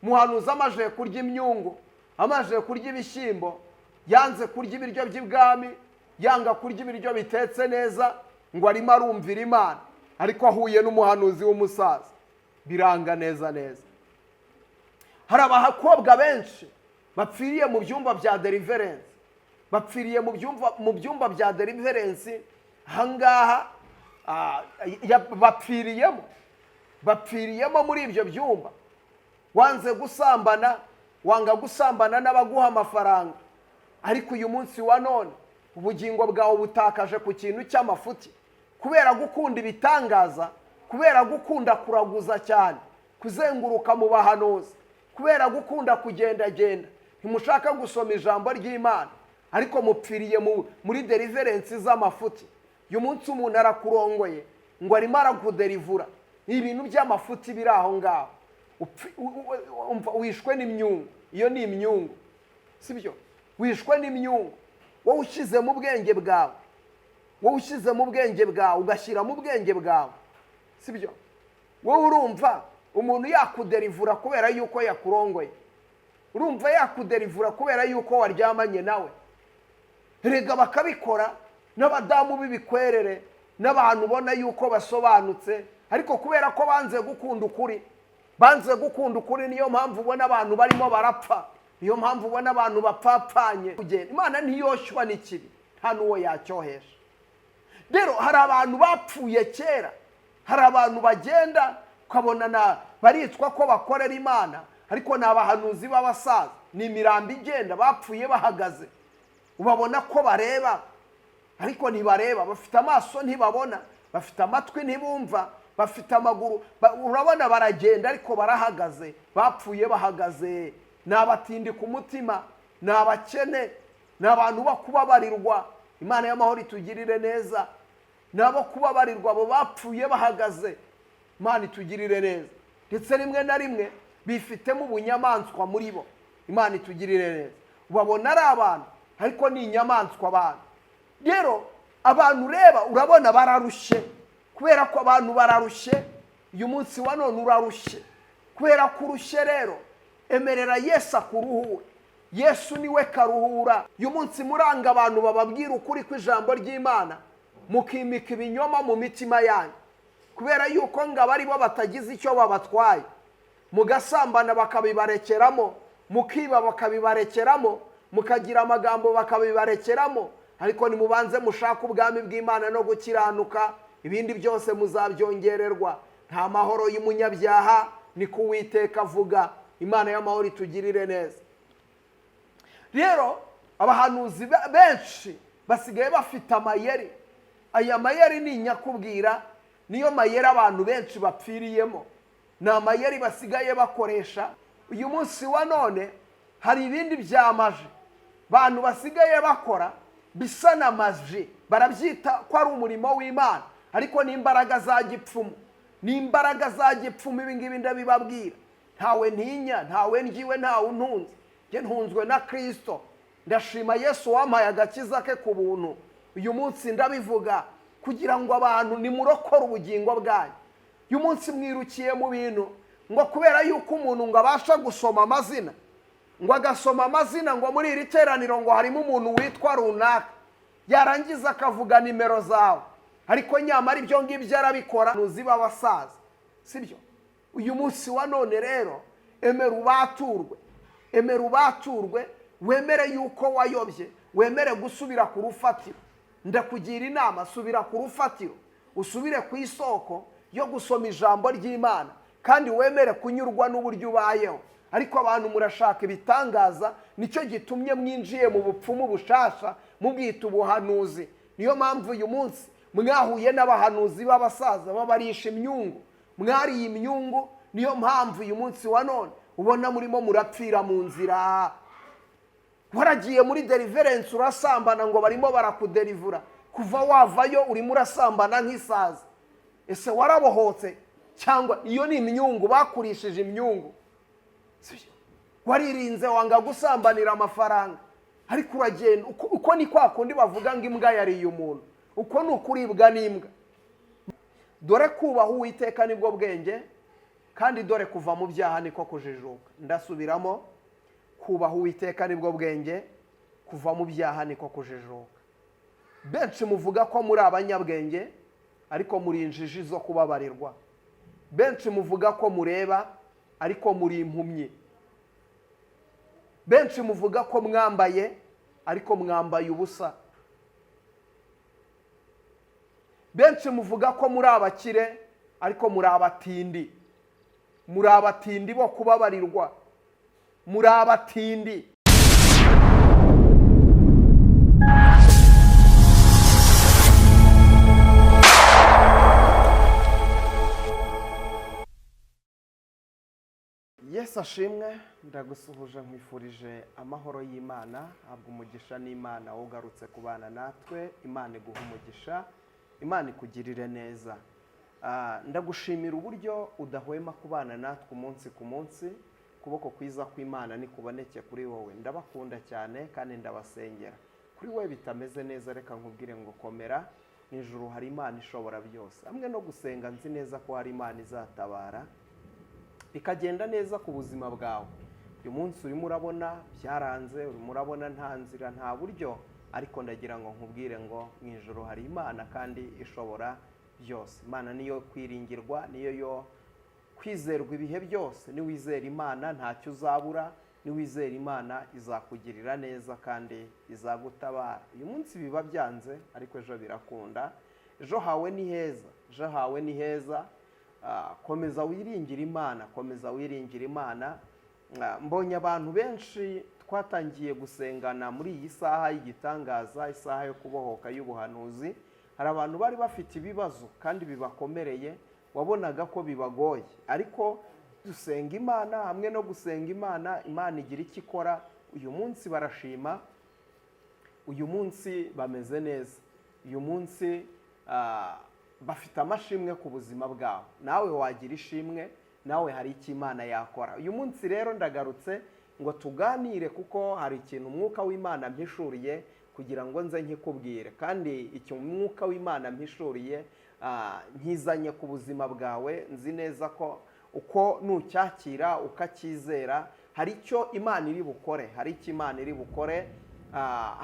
Muhanuzi amaze kurya imyungu, amaze kurya ibishyimbo, yanze kurya ibiryo by'ibwami, yanga kurya ibiryo bitetse neza, ngo arimo arumvira Imana, ariko ahuye n'umuhanuzi w'umusaza biranga neza neza. Hari abakobwa benshi bapfiriye mu byumba bya deliverance, bapfiriye mu byumba bya deliverance ahangaha, bapfiriyemo muri ibyo byumba. Wanze gusambana, wanga gusambana n'abaguha amafaranga, ariko uyu munsi wa none ubugingo bwawe butakaje ku kintu cy'amafuti, kubera gukunda ibitangaza, kubera gukunda kuraguza cyane, kuzenguruka mu bahanuzi, kubera gukunda kugendagenda. Ntimushaka gusoma ijambo ry'Imana, ariko mupfiriye muri deliverance z'amafuti. Uyu munsi umuntu arakurongoye ngo arimo arakuderivura, ni ibintu by'amafuti biri aho ngaho. Umva, wishwe n'imyungu, iyo ni imyungu, sibyo? Wishwe n'imyungu. Wowe ushyize mu bwenge bwawe, wowe ushyize mu bwenge bwawe, ugashyira mu bwenge bwawe, sibyo? Wowe urumva umuntu yakuderivura kubera yuko yakurongoye? Urumva yakuderivura kubera yuko waryamanye nawe? Rega bakabikora n'abadamu b'ibikwerere n'abantu ubona yuko basobanutse, ariko kubera ko banze gukunda ukuri, banze gukunda ukuri, niyo mpamvu ubona abantu barimo barapfa, niyo mpamvu ubona abantu bapfapfanye. Kugenda, Imana ntiyoshywa n'ikibi, nta n'uwo yacyohesha. Rero hari abantu bapfuye kera, hari abantu bagenda ukabona na baritwa ko bakorera Imana, ariko ni abahanuzi b'abasaza, ni imirambo igenda, bapfuye bahagaze. Ubabona ko bareba, ariko ntibareba. Bafite amaso ntibabona, bafite amatwi ntibumva, bafite amaguru, urabona baragenda ariko barahagaze, bapfuye bahagaze. Ni abatindi ku mutima, ni abakene, ni abantu bo kubabarirwa. Imana y'amahoro itugirire neza. Ni abo kubabarirwa, abo bapfuye bahagaze. Imana itugirire neza. Ndetse rimwe na rimwe bifitemo ubunyamaswa muri bo. Imana itugirire neza. Ubabona ari abantu, ariko ni inyamaswa abantu. Rero abantu ureba, urabona bararushye, kubera ko abantu bararushye. Uyu munsi wa none urarushye. Kubera ko urushye rero, emerera Yesu akuruhure. Yesu niwe karuhura. Uyu munsi muranga abantu bababwira ukuri kw'ijambo ry'Imana, mukimika ibinyoma mu mitima yanyu, kubera yuko ngo aba ari bo batagize icyo babatwaye. Mugasambana bakabibarekeramo, mukiba bakabibarekeramo, mukagira amagambo bakabibarekeramo. Ariko nimubanze mushake ubwami bw'Imana no gukiranuka, ibindi byose muzabyongererwa. Nta mahoro y'umunyabyaha, ni ko Uwiteka avuga. Imana y'amahoro itugirire neza. Rero abahanuzi benshi basigaye bafite amayeri. Aya mayeri ni nyakubwira, niyo mayeri abantu benshi bapfiriyemo, ni amayeri basigaye bakoresha. Uyu munsi wa none hari ibindi byamaje bantu basigaye bakora bisa na magie, barabyita ko ari umurimo w'Imana, ariko ni imbaraga za gipfumu, ni imbaraga za gipfumu. Ibi ngibi ndabibabwira, ntawe ntinya, ntawe ngiwe, ntawe untunze. Njye ntunzwe na Kirisito. Ndashima Yesu wampaye agakiza ke ku buntu. Uyu munsi ndabivuga kugira ngo abantu nimurokore ubugingo bwanyu. Uyu munsi mwirukiye mu bintu ngo kubera yuko umuntu ngo abasha gusoma amazina, ngo agasoma amazina, ngo muri iri teraniro ngo harimo umuntu witwa runaka, yarangiza akavuga nimero zawe, ariko nyamara ibyo ngibyo arabikora nuziba abasaza, sibyo? Uyu munsi wa none rero, emera ubaturwe, emera ubaturwe, wemere yuko wayobye, wemere gusubira ku rufatiro. Ndakugira inama, subira ku rufatiro, usubire ku isoko yo gusoma ijambo ry'Imana, kandi wemere kunyurwa n'uburyo ubayeho. Ariko abantu murashaka ibitangaza, nicyo gitumye mwinjiye mu bupfumu bushasha mubwita ubuhanuzi. Niyo mpamvu uyu munsi mwahuye n'abahanuzi b'abasaza babarisha imyungu, mwariye imyungu. Niyo mpamvu uyu munsi wa none ubona murimo murapfira mu nzira. Waragiye muri deliverance, urasambana, ngo barimo barakuderivura. Kuva wavayo urimo urasambana nk'isazi. Ese warabohotse, cyangwa iyo ni imyungu bakurishije imyungu? Sibyo? Waririnze, wanga gusambanira amafaranga, ariko uragenda. Uko ni kwa kundi bavuga ngo imbwa yariye umuntu, uko ni ukuribwa n'imbwa. Dore kubaha Uwiteka nibwo bwenge, kandi gutinya Uwiteka nibwo bwenge. Kandi dore kuva mu byaha niko kujijuka. Ndasubiramo: kubaha Uwiteka nibwo bwenge, kuva mu byaha niko kujijuka. Benshi muvuga ko muri abanyabwenge, ariko muri injiji zo kubabarirwa. Benshi muvuga ko mureba, ariko muri impumyi. Benshi muvuga ko mwambaye, ariko mwambaye ubusa. Benshi muvuga ko muri abakire, ariko muri abatindi. Muri abatindi bo kubabarirwa, muri abatindi. Yesu ashimwe. Ndagusuhuje, nkwifurije amahoro y'Imana. Habwa umugisha n'Imana wowe ugarutse kubana natwe. Imana iguha umugisha, Imana ikugirire neza. Ndagushimira uburyo udahwema kubana natwe umunsi ku munsi. Ukuboko kwiza kw'Imana nikuboneke kuri wowe. Ndabakunda cyane kandi ndabasengera. Kuri wowe bitameze neza, reka nkubwire ngo komera, mu ijuru hari Imana ishobora byose. Hamwe no gusenga, nzi neza ko hari Imana izatabara bikagenda neza ku buzima bwawe. Uyu munsi urimo urabona byaranze, urimo urabona nta nzira, nta buryo, ariko ndagira ngo nkubwire ngo mu ijuru hari Imana kandi ishobora byose. Imana niyo kwiringirwa, niyo yo kwizerwa ibihe byose. Niwizera Imana ntacyo uzabura, niwizera Imana izakugirira neza kandi izagutabara. Uyu munsi biba byanze, ariko ejo birakunda. Ejo hawe ni heza, ejo hawe ni heza. Komeza wiringire Imana, komeza wiringire Imana. Mbonye abantu benshi twatangiye gusengana muri iyi saha y'igitangaza, isaha yo kubohoka y'ubuhanuzi. Hari abantu bari bafite ibibazo kandi bibakomereye, wabonaga ko bibagoye, ariko dusenga Imana. Hamwe no gusenga Imana, Imana igira icyo ikora. Uyu munsi barashima, uyu munsi bameze neza, uyu munsi bafite amashimwe ku buzima bwabo. Nawe wagira ishimwe, nawe hari icyo Imana yakora. Uyu munsi rero ndagarutse ngo tuganire, kuko hari ikintu Umwuka w'Imana mpishuriye kugira ngo nze nkikubwire. Kandi icyo Umwuka w'Imana mpishuriye, nkizanye ku buzima bwawe. Nzi neza ko uko nucyakira ukacyizera, hari icyo Imana iri bukore, hari icyo Imana iri bukore.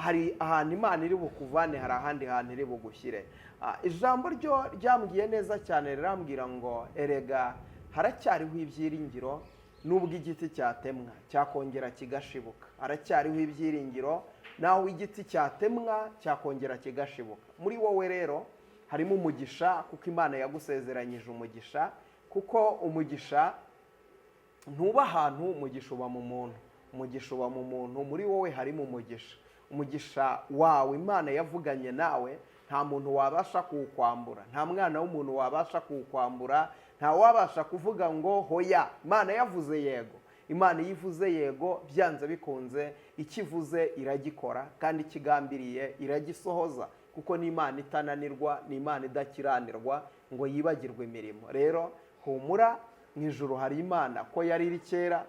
Hari ahantu Imana iri bukuvane, hari ahandi hantu iri bugushyire. Ijambo ryo ryambwiye neza cyane, rirambwira ngo erega haracyariho ibyiringiro, nubwo igiti cyatemwa cyakongera kigashibuka. Haracyariho ibyiringiro, naho igiti cyatemwa cyakongera kigashibuka. Muri wowe rero harimo umugisha, kuko Imana yagusezeranyije umugisha. Kuko umugisha ntuba ahantu, umugisha uba mu muntu, umugisha uba mu muntu. Muri wowe harimo umugisha. Umugisha wawe Imana yavuganye nawe, nta muntu wabasha kuwukwambura, nta mwana w'umuntu wabasha kuwukwambura, nta wabasha kuvuga ngo hoya. Imana yavuze yego. Imana iyo ivuze yego, byanze bikunze icyo ivuze iragikora, kandi ikigambiriye iragisohoza, kuko ni Imana itananirwa, ni Imana idakiranirwa ngo yibagirwe imirimo. Rero humura, mu ijuru hari Imana. Ko yari iri kera,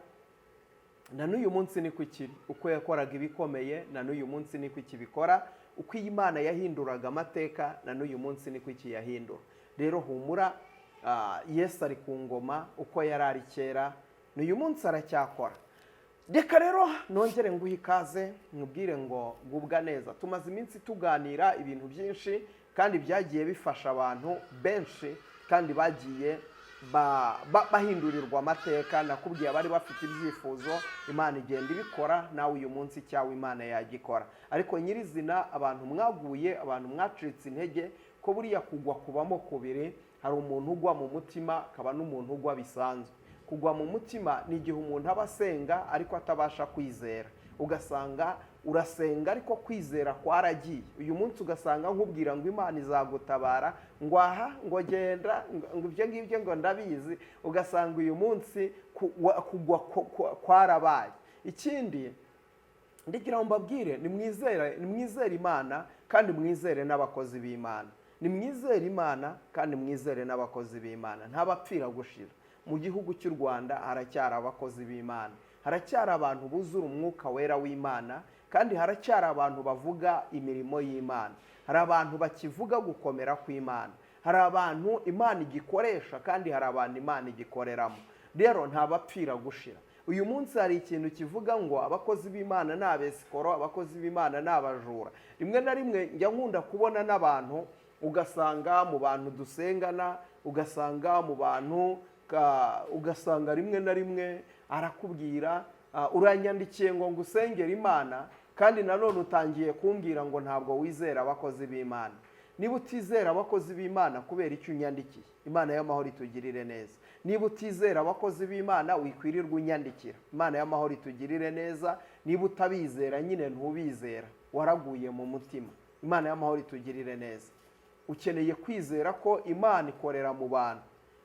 na n'uyu munsi niko ikiri. Uko yakoraga ibikomeye, na n'uyu munsi niko ikibikora. Uko iyi Mana yahinduraga amateka, na n'uyu munsi niko ikiyahindura. Rero humura, Yesu ari ku ngoma. Uko yari ari kera, n'uyu munsi aracyakora. Reka rero nongere nguhe ikaze, nkubwire ngo gubwa neza. Tumaze iminsi tuganira ibintu byinshi kandi byagiye bifasha abantu benshi, kandi bagiye bahindurirwa amateka. Nakubwiye abari bafite ibyifuzo, Imana igenda ibikora. Nawe uyu munsi cyawe Imana yagikora. Ariko nyirizina, abantu mwaguye, abantu mwacitse intege, ko buriya kugwa kubamo kubiri: hari umuntu ugwa mu mutima, akaba n'umuntu ugwa bisanzwe. Kugwa mu mutima ni igihe umuntu aba asenga ariko atabasha kwizera, ugasanga urasenga ariko kwizera kwaragiye. Uyu munsi ugasanga nkubwira ngo Imana izagutabara, ngo aha, ngo genda, ngo ibyo ngibyo ngo ndabizi. Ugasanga uyu munsi kugwa kwarabaye. Ikindi ndigira ngo mbabwire: nimwizere, nimwizere Imana kandi mwizere n'abakozi b'Imana. Nimwizere Imana kandi mwizere n'abakozi b'Imana. Ntabapfira gushira. Mu gihugu cy'u Rwanda haracyari abakozi b'Imana, haracyari abantu buzura Umwuka Wera w'Imana, kandi haracyari abantu bavuga imirimo y'Imana, hari abantu bakivuga gukomera kw'Imana, hari abantu Imana igikoresha, kandi hari abantu Imana igikoreramo. Rero ntabapfira gushira. Uyu munsi hari ikintu kivuga ngo abakozi b'Imana ni abesikoro, abakozi b'Imana ni abajura. Rimwe na rimwe njya nkunda kubona n'abantu, ugasanga mu bantu dusengana, ugasanga mu bantu, ugasanga rimwe na rimwe arakubwira: "Uranyandikiye ngo ngusengere Imana, kandi nanone utangiye kumbwira ngo ntabwo wizera abakozi b'Imana." Niba utizera abakozi b'Imana, kubera icyo unyandikiye? Imana y'amahoro itugirire neza. Niba utizera abakozi b'Imana, wikwirirwa unyandikira. Imana y'amahoro itugirire neza. Niba utabizera nyine ntubizera, waraguye mu mutima. Imana y'amahoro itugirire neza. Ukeneye kwizera ko Imana ikorera mu bantu,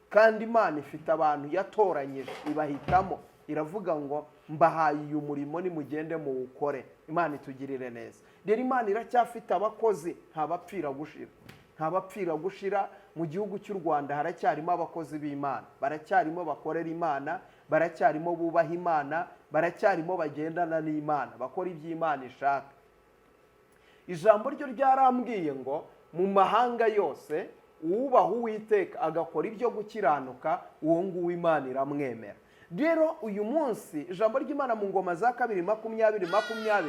kandi Imana ifite abantu yatoranyije, ibahitamo, iravuga ngo: "Mbahaye uyu murimo, nimugende muwukore." Imana itugirire neza. Rero Imana iracyafite abakozi, ntabapfira gushira, ntabapfira gushira. Mu gihugu cy'u Rwanda haracyarimo abakozi b'Imana, baracyarimo bakorera Imana, baracyarimo bubaha Imana, baracyarimo bagendana n'Imana, bakora ibyo Imana ishaka. Ijambo ryo ryarambwiye ngo mu mahanga yose uwubaha Uwiteka agakora ibyo gukiranuka, uwo nguwo Imana iramwemera. Rero uyu munsi ijambo ry'Imana mu Ngoma za Kabiri 20:20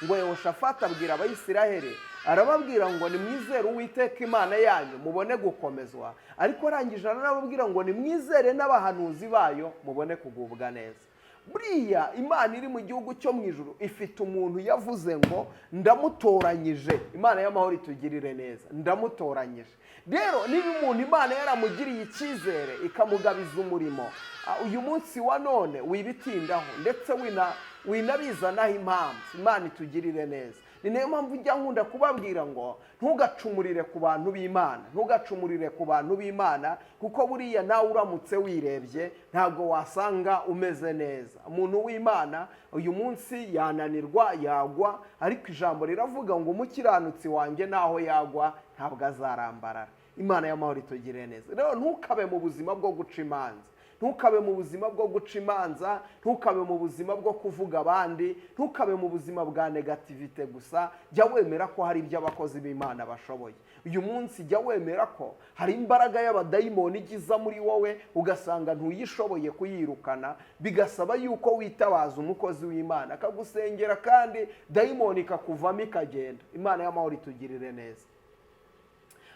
ngo Yehoshafati abwira Abayisiraheli, arababwira ngo: "Nimwizere Uwiteka Imana yanyu mubone gukomezwa." Ariko arangije aranababwira ngo: "Nimwizere n'abahanuzi bayo mubone kugubwa neza." Buriya Imana iri mu gihugu cyo mu ijuru ifite umuntu yavuze ngo: "Ndamutoranyije." Imana y'amahoro itugirire neza. Ndamutoranyije. Rero niba umuntu Imana yaramugiriye icyizere, ikamugabiza umurimo, uyu munsi wa none wibitindaho, ndetse winabizanaho impamvu. Imana itugirire neza. Ni nayo mpamvu ujya nkunda kubabwira ngo ntugacumurire ku bantu b'Imana, ntugacumurire ku bantu b'Imana, kuko buriya nawe uramutse wirebye ntabwo wasanga umeze neza. Umuntu w'Imana uyu munsi yananirwa, yagwa, ariko ijambo riravuga ngo: "Umukiranutsi wanjye naho yagwa ntabwo azarambarara." Imana y'amahoro itugirire neza. Rero ntukabe mu buzima bwo guca imanza, ntukabe mu buzima bwo guca imanza, ntukabe mu buzima bwo kuvuga abandi, ntukabe mu buzima bwa négativité gusa. Jya wemera ko hari ibyo abakozi b'Imana bashoboye. Uyu munsi jya wemera ko hari imbaraga y'abadayimoni igiza muri wowe, ugasanga ntuyishoboye kuyirukana, bigasaba yuko witabaza umukozi w'Imana akagusengera, kandi dayimoni ikakuvamo ikagenda. Imana y'amahoro itugirire neza.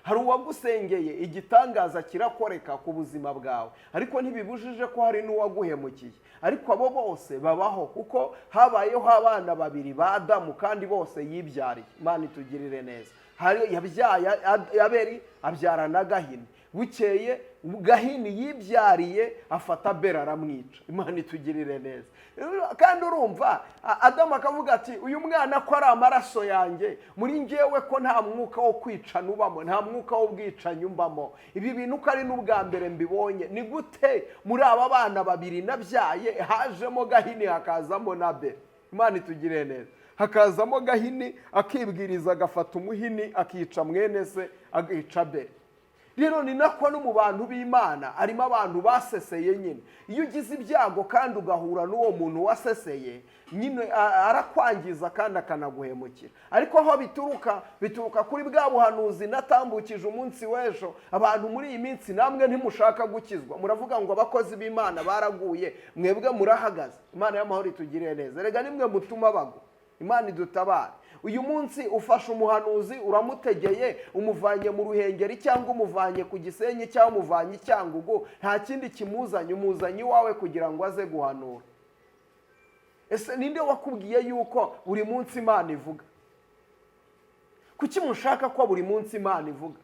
Hari uwagusengeye igitangaza kirakoreka ku buzima bwawe, ariko ntibibujije ko hari n'uwaguhemukiye. Ariko abo bose babaho, kuko habayeho abana babiri ba Adamu kandi bose yibyariye. Imana itugirire neza. Hari yabyaye Aberi, abyara na Gahini. Bukeye Gahini yibyariye afata Aberi aramwica. Imana itugirire neza. Kandi urumva Adamu akavuga ati: "Uyu mwana ko ari amaraso yanjye, muri ngewe ko nta mwuka wo kwicana ubamo, nta mwuka w'ubwicanyi umbamo, ibi bintu ko ari n'ubwa mbere mbibonye, ni gute muri aba bana babiri nabyaye hajemo Gahini hakazamo na Aberi?" Imana itugirire neza. Hakazamo Gahini akibwiriza, agafata umuhini akica mwene se, akica Aberi. Rero ni nako no mu bantu b'Imana harimo abantu baseseye nyine. Iyo ugize ibyago kandi ugahura n'uwo muntu waseseye nyine, arakwangiza kandi akanaguhemukira. Ariko aho bituruka, bituruka kuri bwa buhanuzi natambukije umunsi w'ejo. Abantu muri iyi minsi namwe ntimushaka gukizwa, muravuga ngo abakozi b'Imana baraguye, mwebwe murahagaze. Imana y'amahoro itugirire neza. Rega nimwe mutuma bagwa. Imana idutabare. Uyu munsi ufashe umuhanuzi, uramutegeye, umuvanye mu Ruhengeri cyangwa umuvanye ku Gisenyi cyangwa umuvanye i Cyangugu, nta kindi kimuzanye, umuzanye iwawe kugira ngo aze guhanura. Ese ninde wakubwiye yuko buri munsi Imana ivuga? Kuki mushaka ko buri munsi Imana ivuga?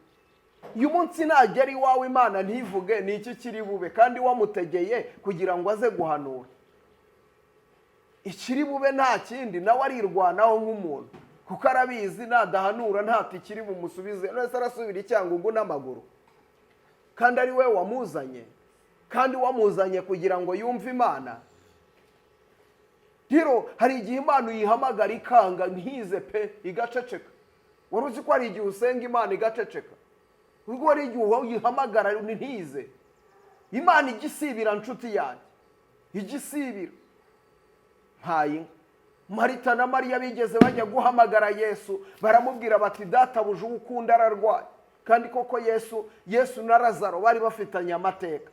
Uyu munsi nagera iwawe Imana ntivuge, ni iki kiri bube kandi wamutegeye kugira ngo aze guhanura? Ikiri bube nta kindi, nawe arirwanaho nk'umuntu, kuko arabizi nadahanura nta ikiri bumusubize. None se arasubira i Cyangugu n'amaguru kandi ari we wamuzanye, kandi wamuzanye kugira ngo yumve Imana? Rero hari igihe Imana uyihamagara ikanga, ntize pe, igaceceka. Wari uzi ko hari igihe usenga Imana igaceceka? Ubwo hari igihe uyihamagara ntize, Imana igisibira. Nshuti yanjye, igisibira mpaye inka. Marita na Mariya bigeze bajya guhamagara Yesu, baramubwira bati: "Databuja, uwo ukunda ararwaye." Kandi koko Yesu na Lazaro bari bafitanye amateka.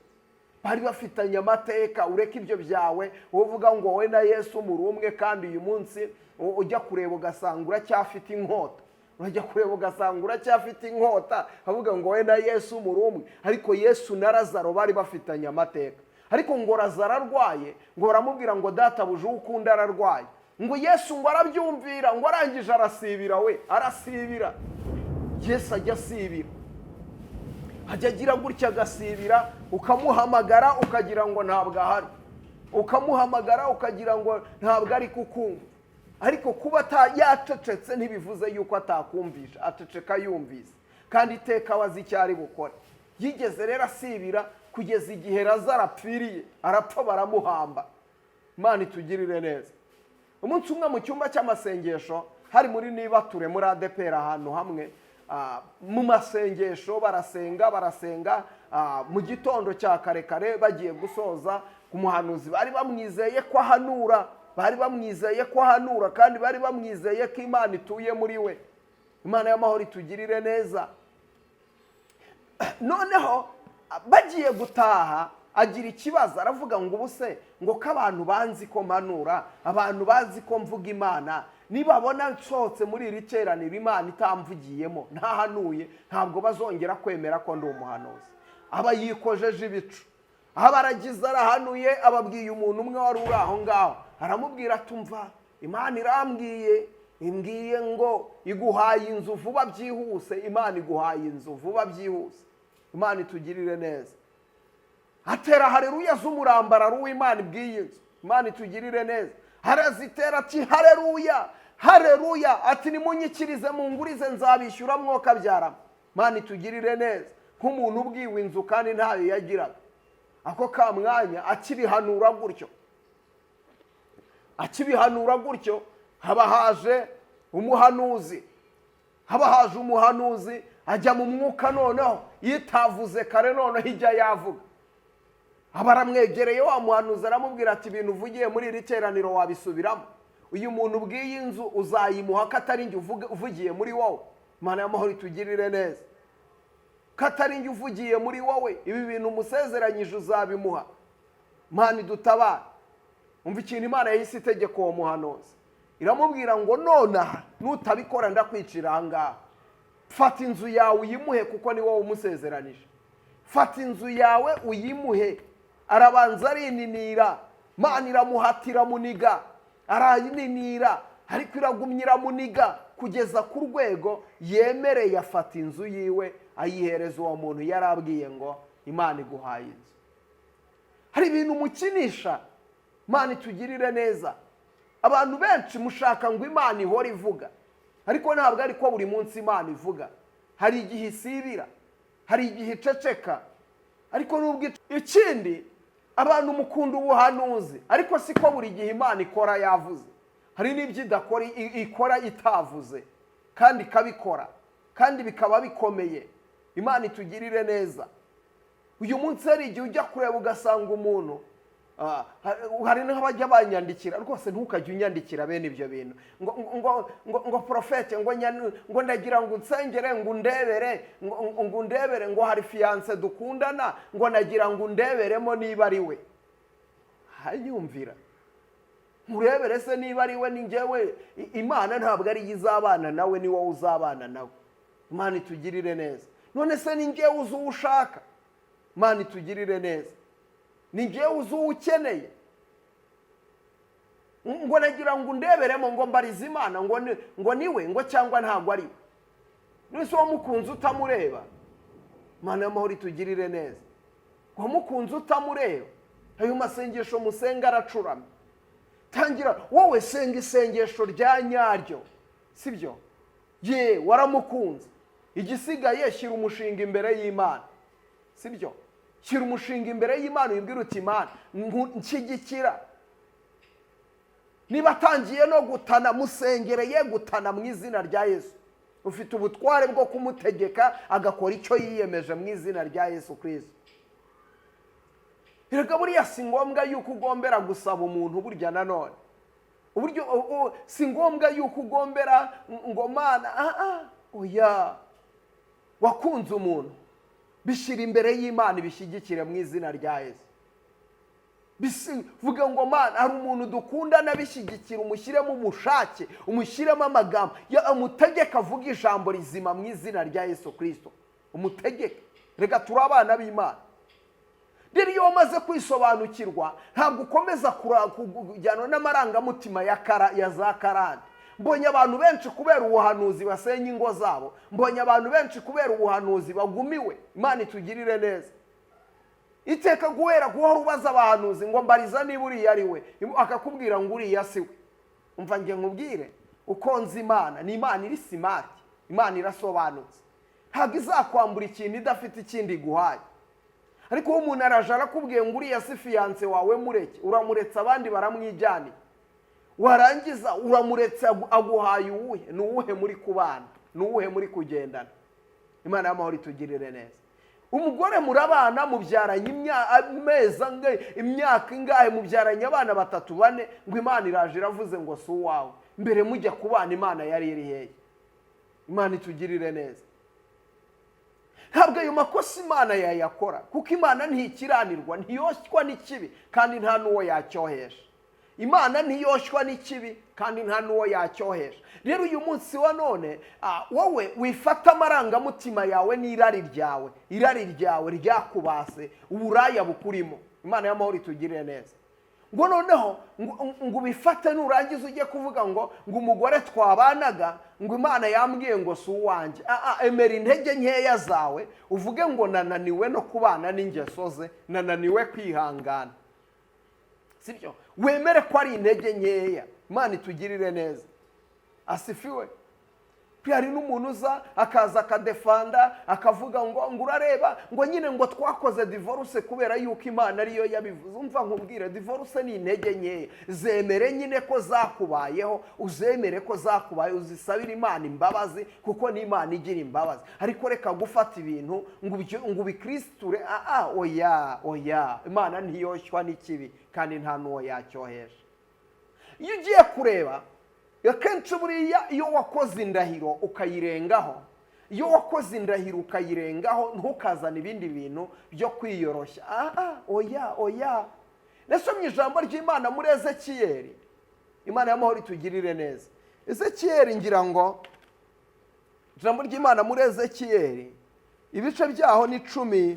Bari bafitanye amateka. Ureke ibyo byawe uvuga ngo wowe na Yesu muri umwe, kandi uyu munsi ujya kureba ugasanga uracyafite inkota, urajya kureba ugasanga uracyafite inkota, avuga ngo wowe na Yesu muri umwe. Ariko Yesu na Lazaro bari bafitanye amateka. Ariko ngo Lazaro arwaye, ngo baramubwira ngo databuja uwo ukunda ararwaye. Ngo Yesu ngo arabyumvira, ngo arangije arasibira, we arasibira. Yesu ajya asibira, ajya agira gutya agasibira, ukamuhamagara ukagira ngo ntabwo ahari, ukamuhamagara ukagira ngo ntabwo ari kukumva. Ariko kuba yacecetse ntibivuze yuko atakumvisha, aceceka yumvise, kandi iteka aba azi icyo ari bukore. Yigeze rero asibira kugeza igihe Lazaro apfiriye, arapfa baramuhamba. Imana itugirire neza. Umunsi umwe mu cyumba cy'amasengesho, hari muri Nibature, muri ADEPR, ahantu hamwe mu masengesho, barasenga barasenga, mu gitondo cya kare kare bagiye gusoza, ku muhanuzi bari bamwizeye ko ahanura, bari bamwizeye ko ahanura, kandi bari bamwizeye ko Imana ituye muri we. Imana y'amahoro itugirire neza. Noneho bagiye gutaha, agira ikibazo, aravuga ngo ubu se ngo ko abantu banzi ko mpanura, abantu bazi ko mvuga Imana, nibabona nsohotse muri iri teraniro Imana itamvugiyemo, ntahanuye, ntabwo bazongera kwemera ko ndi umuhanuzi. Aba yikojeje ibicu, aba aragize arahanuye, ababwiye umuntu umwe wari uri aho ngaho, aramubwira atumva Imana irambwiye, imbwiye ngo iguhaye inzu vuba byihuse, Imana iguhaye inzu vuba byihuse. Imana itugirire neza. Atera hareruya z'umurambararo w'Imana ibwiye inzu. Imana itugirire neza. Harazitera ati hareruya hareruya, ati nimunyikirize mungurize nzabishyura mwokabyaramo. Imana itugirire neza. Nk'umuntu ubwiwe inzu kandi ntayo yagiraga, ako ka mwanya akibihanura gutyo, akibihanura gutyo, haba haje umuhanuzi, haba haje umuhanuzi, ajya mu mwuka. Noneho yitavuze kare, noneho ijya yavuga, aba aramwegereye wa muhanuzi, aramubwira ati ibintu uvugiye muri iri teraniro wabisubiramo? Uyu muntu ubwiye inzu uzayimuha ko atari njye uvugiye muri wowe? Imana y'amahoro itugirire neza. Ko atari njye uvugiye muri wowe, ibi bintu umusezeranyije uzabimuha? Imana idutabare. Umva ikintu Imana yahise itegeka uwo muhanuzi, iramubwira ngo nonaha nutabikora ndakwicira aha ngaha. Fata inzu yawe uyimuhe, kuko ni wowe umusezeranije. Fata inzu yawe uyimuhe. Arabanza arininira, Imana iramuhatira muniga, araninira, ariko iragumya iramuniga kugeza ku rwego yemereye, afata inzu yiwe ayihereza uwo muntu yarabwiye ngo Imana iguhaye inzu. Hari ibintu mukinisha. Imana itugirire neza. Abantu benshi mushaka ngo Imana ihore ivuga, ariko ntabwo ari ko buri munsi Imana ivuga. Hari igihe isibira, hari igihe iceceka. Ariko nubwo ikindi, abantu mukunda ubuhanuzi, ariko siko buri gihe Imana ikora yavuze. Hari n'ibyo idakora, ikora itavuze kandi ikabikora, kandi bikaba bikomeye. Imana itugirire neza. Uyu munsi hari igihe ujya kureba ugasanga umuntu, hari n'abajya banyandikira, rwose ntukajye unyandikira bene ibyo bintu, ngo ngo ngo ngo prophète, ngo ngo ndagira ngo unsengere, ngo undebere, ngo undebere, ngo hari fiancé dukundana, ngo nagira ngo undeberemo niba ari we. Hanyumvira nkurebere se niba ari we? Ni njyewe, Imana ntabwo ari yo izabana nawe, ni wowe uzabana nawe. Imana itugirire neza. None se ni njyewe uzi uwo ushaka? Imana itugirire neza. Ni njyewe uzi uwo ukeneye? Ngo nagira ngo undeberemo, ngo mbarize Imana, ngo niwe, ngo cyangwa ntabwo ari we. None se wamukunze utamureba? Imana y'amahoro itugirire neza. Wamukunze utamureba? Ayo masengesho musenga aracuramye. Tangira wowe senga isengesho rya nyaryo, sibyo? Ye waramukunze, igisigaye shyira umushinga imbere y'Imana, sibyo? Shyira umushinga imbere y'Imana, uyibwire uti Imana nshyigikira. Niba atangiye no gutana, musengere ye gutana mu izina rya Yesu. Ufite ubutware bwo kumutegeka agakora icyo yiyemeje mu izina rya Yesu Kristo. Erega buriya si ngombwa yuko ugombera gusaba umuntu. Burya nanone uburyo si ngombwa yuko ugombera ngo Mana, oya. Wakunze umuntu, bishyira imbere y'Imana, ibishyigikire mu izina rya Yesu. Vuga ngo Mana, hari umuntu dukundana, bishyigikira, umushyiremo umushake, umushyiremo amagambo, umutegeke avuge ijambo rizima mu izina rya Yesu Kirisito. Umutegeke. Reka, turi abana b'Imana. Rero iyo wamaze kwisobanukirwa, ntabwo ukomeza kujyanwa n'amarangamutima ya za karande. Mbonye abantu benshi kubera ubuhanuzi basenya ingo zabo. Mbonye abantu benshi kubera ubuhanuzi bagumiwe. Imana itugirire neza. Iteka guhera guhora ubaza abahanuzi ngo mbariza niba uriya ari we, akakubwira ngo uriya si we. Umva njye nkubwire uko nzi Imana. Ni Imana iri smart, Imana irasobanutse. Ntabwo izakwambura ikintu idafite ikindi iguhaye. Ariko uwo umuntu araje arakubwiye ngo uriya si fiancé wawe, mureke, uramuretse, abandi baramwijyaniye. Warangiza uramuretse, aguhaye uwuhe? Ni uwuhe muri kubana? Ni uwuhe muri kugendana? Imana y'amahoro itugirire neza. Umugore murabana, mubyaranye amezi angahe, imyaka ingahe, mubyaranye abana batatu, bane, ngo Imana iraje iravuze ngo si uwawe. Mbere mujya kubana Imana yari iri hehe? Imana itugirire neza. Ntabwo ayo makosa Imana yayakora, kuko Imana ntikiranirwa, ntiyoshywa n'ikibi, kandi nta n'uwo yacyohesha. Imana ntiyoshywa n'ikibi, kandi nta n'uwo yacyohesha. Rero uyu munsi wa none, wowe wifata amarangamutima yawe n'irari ryawe, irari ryawe ryakubase, uburaya bukurimo. Imana y'amahoro itugirire neza. Ngo noneho ngo ubifate, nurangiza ujye kuvuga ngo umugore twabanaga, ngo Imana yambwiye ngo si uwanjye. Emera intege nkeya zawe, uvuge ngo nananiwe no kubana n'ingeso ze, nananiwe kwihangana. Sibyo? Wemere ko ari intege nkeya. Imana itugirire neza. Asifiwe. Hari n'umuntu uza akaza akadefanda, akavuga ngo urareba, ngo nyine ngo twakoze divorce kubera yuko Imana ariyo yabivuze. Umva nkubwire, divorce ni intege nkeya. Zemere nyine ko zakubayeho, uzemere ko zakubaye, uzisabire Imana imbabazi, kuko ni Imana igira imbabazi. Ariko reka gufata ibintu ngo ubikirisiture. Oya, oya, Imana ntiyoshywa n'ikibi, kandi nta n'uwo yacyohesha. Iyo ugiye kureba akenshi buriya, iyo wakoze indahiro ukayirengaho, iyo wakoze indahiro ukayirengaho, ntukazane ibindi bintu byo kwiyoroshya. Oya, oya. Nasomye ijambo ry'Imana muri Ezekiyeli. Imana y'amahoro itugirire neza. Ezekiyeli, ngira ngo ijambo ry'Imana muri Ezekiyeli, ibice byaho ni 17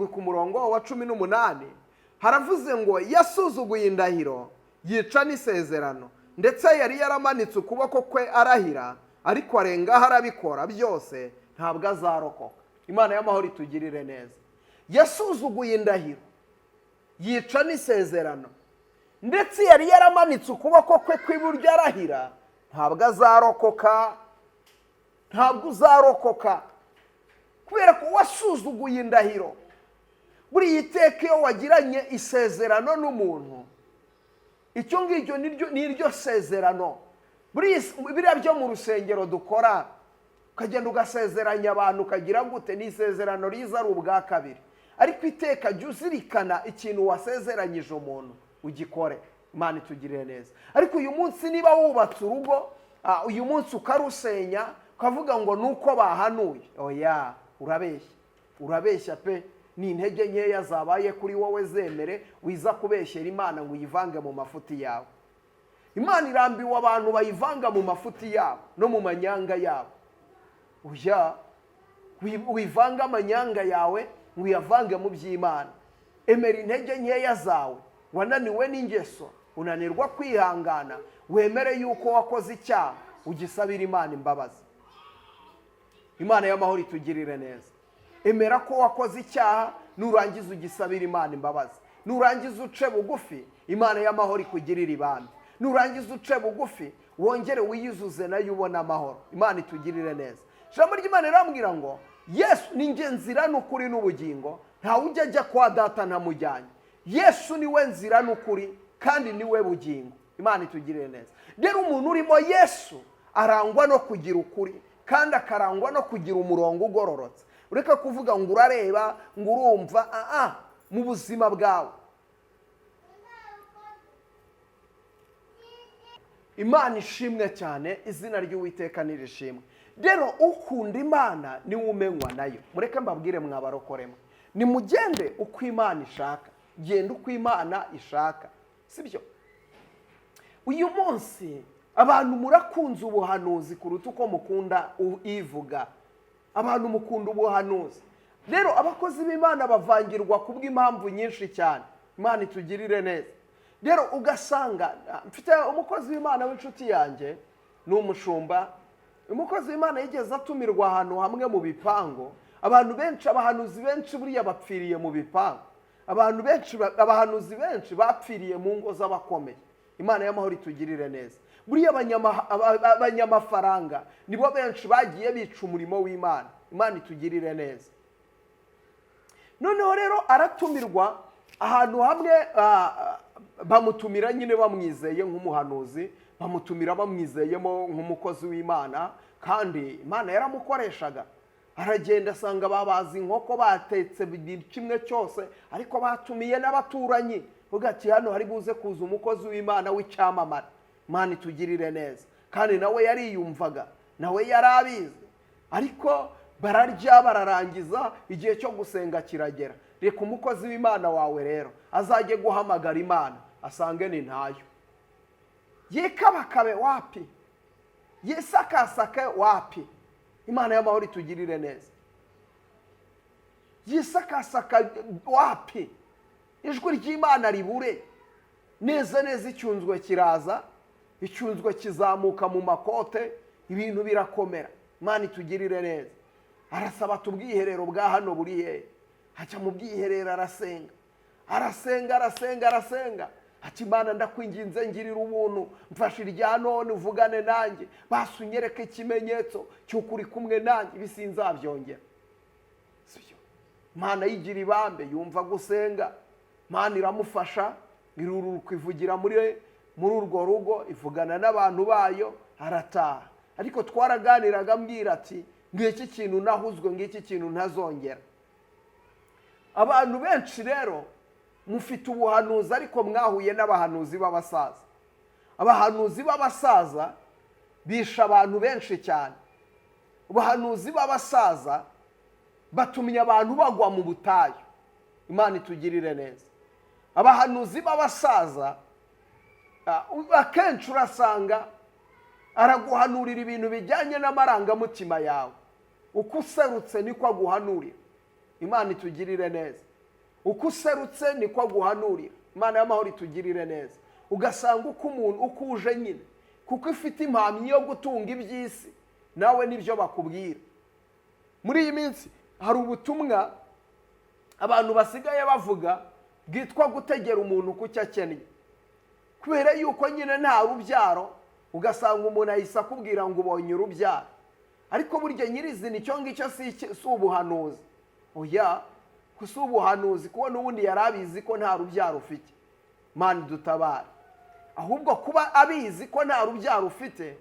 ku murongo wa 18, haravuze ngo yasuzuguye indahiro, yica n'isezerano, ndetse yari yaramanitse ukuboko kwe arahira, ariko arengaho arabikora byose, ntabwo azarokoka. Imana y'amahoro itugirire neza. Yasuzuguye indahiro, yica n'isezerano, ndetse yari yaramanitse ukuboko kwe kw'iburyo arahira, ntabwo azarokoka. Ntabwo uzarokoka kubera ko wasuzuguye indahiro. Buriya iteka iyo wagiranye isezerano n'umuntu, icyo ngicyo ni iryo sezerano. Biriya byo mu rusengero dukora, ukagenda ugasezeranya abantu, ukagira gute, ni isezerano riza ari ubwa kabiri. Ariko iteka jya uzirikana ikintu wasezeranyije umuntu, ugikore. Imana itugirire neza. Ariko uyu munsi niba wubatse urugo, uyu munsi ukarusenya, ukavuga ngo ni uko bahanuye, oya, urabeshya, urabeshya pe. Ni intege nkeya zabaye kuri wowe, zemere. Wiza kubeshyera Imana ngo uyivange mu mafuti yawe. Imana irambiwe abantu bayivanga mu mafuti yabo no mu manyanga yabo. Oya, wivanga amanyanga yawe ngo uyavange mu by'Imana. Emera intege nkeya zawe. Wananiwe n'ingeso, unanirwa kwihangana, wemere yuko wakoze icyaha, ugisabira Imana imbabazi. Imana y'amahoro itugirire neza. Emera ko wakoze icyaha, nurangiza ugisabira Imana imbabazi, nurangiza uce bugufi, Imana y'amahoro ikugirire ibambe, nurangiza uce bugufi, wongere wiyuzuze nayo, ubone amahoro. Imana itugirire neza. Ijambo ry'Imana rirambwira ngo Yesu ni njye nzira n'ukuri n'ubugingo, ntawe ujya ajya kwa Data ntamujyanye. Yesu niwe nzira n'ukuri kandi niwe bugingo. Imana itugirire neza. Rero umuntu urimo Yesu arangwa no kugira ukuri, kandi akarangwa no kugira umurongo ugororotse. Ureka kuvuga ngo urareba, ngo urumva, mu buzima bwawe. Imana ishimwe cyane, izina ry'Uwiteka nirishimwe. Rero ukunda Imana niwe umenywa nayo. Mureke mbabwire mwabarokoremo. Nimugende uko Imana ishaka, genda uko Imana ishaka, sibyo? Uyu munsi abantu murakunze ubuhanuzi kuruta uko mukunda ivuga. Abantu mukunda ubuhanuzi. Rero abakozi b'Imana bavangirwa kubw'impamvu nyinshi cyane. Imana itugirire neza. Rero ugasanga mfite umukozi w'Imana w'inshuti yanjye, ni umushumba. Umukozi w'Imana yigeze atumirwa ahantu hamwe mu bipangu. Abantu benshi, abahanuzi benshi buriya bapfiriye mu bipangu. Abantu benshi, abahanuzi benshi bapfiriye mu ngo z'abakomeye. Imana y'amahoro itugirire neza. Buriya abanyamafaranga nibo benshi bagiye bica umurimo w'Imana. Imana itugirire neza. Noneho rero aratumirwa ahantu hamwe, bamutumira nyine bamwizeye nk'umuhanuzi, bamutumira bamwizeyemo nk'umukozi w'Imana, kandi Imana yaramukoreshaga. Aragenda asanga babaza inkoko, batetse buri kimwe cyose, ariko batumiye n'abaturanyi. Uvuga ati hano hari buze kuza umukozi w'Imana w'icyamamare. Imana itugirire neza. Kandi nawe yariyumvaga, nawe yari abizi. Ariko bararya bararangiza, igihe cyo gusenga kiragera. Reka umukozi w'Imana wawe rero azajye guhamagara Imana asange ni ntayo. Yikabakabe wapi, yisakasake wapi. Imana y'amahoro itugirire neza. Yisakasaka wapi, ijwi ry'Imana ribure neza neza. Icyunzwe kiraza, icyunzwe kizamuka mu makote, ibintu birakomera. Imana itugirire neza. Arasaba ati ubwiherero bwa hano buri hehe? Ajya mu bwiherero arasenga, arasenga, arasenga, arasenga. Ati Imana ndakwinginze, ngirira ubuntu, mfashe irya none uvugane nanjye, basi unyereke ikimenyetso cy'uko uri kumwe nanjye, ibi sinzabyongera. Sibyo? Imana yigira ibambe, yumva gusenga. Imana iramufasha, iruruka ivugira muri urwo rugo, ivugana n'abantu bayo, arataha. Ariko twaraganiraga ambwira ati ngiki kintu nahuzwe, ngiki kintu ntazongera. Abantu benshi rero mufite ubuhanuzi, ariko mwahuye n'abahanuzi b'abasaza. Abahanuzi b'abasaza bisha abantu benshi cyane. Abahanuzi b'abasaza batumye abantu bagwa mu butayu. Imana itugirire neza. Abahanuzi b'abasaza akenshi urasanga araguhanurira ibintu bijyanye n'amarangamutima yawe. Uko userutse niko aguhanurira. Imana itugirire neza. Uko userutse niko aguhanurira. Imana y'amahoro itugirire neza. Ugasanga uko umuntu uko uje nyine, kuko ifite impamyi yo gutunga iby'isi, nawe nibyo bakubwira. Muri iyi minsi hari ubutumwa abantu basigaye bavuga bwitwa gutegera umuntu ku cyo akennye. Kubera yuko nyine nta rubyaro, ugasanga umuntu ahise akubwira ngo ubonye urubyaro. Ariko burya nyirizina icyo ngicyo si ubuhanuzi. Oya, si ubuhanuzi, kuko n'ubundi yari abizi ko nta rubyaro ufite. Imana idutabare. Ahubwo kuba abizi ko nta rubyaro ufite,